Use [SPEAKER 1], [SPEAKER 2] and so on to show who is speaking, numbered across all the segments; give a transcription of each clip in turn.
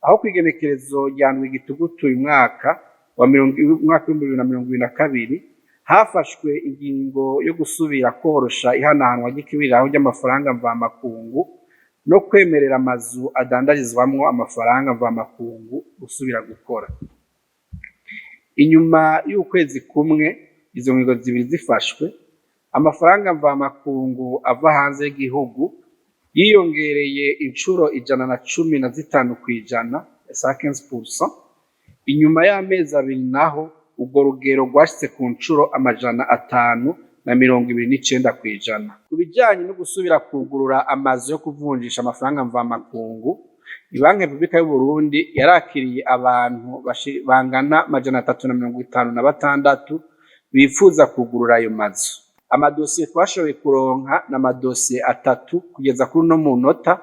[SPEAKER 1] Aho kw'igenekerezo rya 7 Gitugutu uyu mwaka wa umwaka w'2022 hafashwe ingingo yo gusubira korosha ihanahanwa ry'ikibiriraho ry'amafaranga mvamakungu no kwemerera amazu adandarizwamwo amafaranga mvamakungu gusubira gukora. Inyuma y'ukwezi kumwe izo ngingo zibiri zifashwe, amafaranga mvamakungu ava hanze y'igihugu yiyongereye incuro 115%, 115%. Inyuma y'amezi 2 naho urwo rugero rwashitse ku ncuro 529%. Ku bijanye no gusubira kugurura amazu yo kuvunjisha amafaranga mvamakungu, Ibanki Republika y'Uburundi yarakiriye abantu bangana 356 bifuza kugurura ayo mazu. Amadosiye twashoboye kuronka ni amadosiye 3 kugeza kuri uno munota.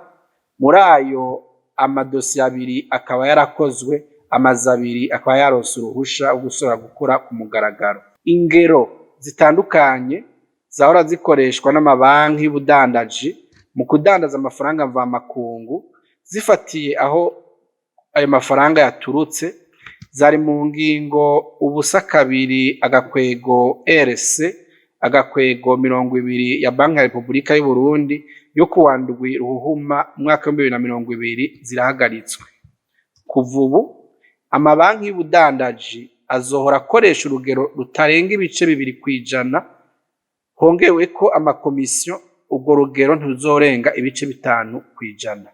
[SPEAKER 1] Muri ayo, amadosiye 2 akaba yarakozwe, amazu 2 akaba yaronse uruhusha rwo gusubira gukora ku mugaragaro. Ingero zitandukanye zahora zikoreshwa n'amabanki y'ubudandaji mu kudandaza amafaranga mvamakungu zifatiye aho ayo mafaranga yaturutse zari mu ngingo 02-RC-20 ya Banki ya Republika y'Uburundi yo kuwa 7 Ruhuhuma umwaka w'2020 zirahagaritswe. Kuva ubu amabanki y'ubudandaji azohora akoresha urugero rutarenga 2% hongeweko amakomisiyo, urwo rugero ntiruzorenga 5%.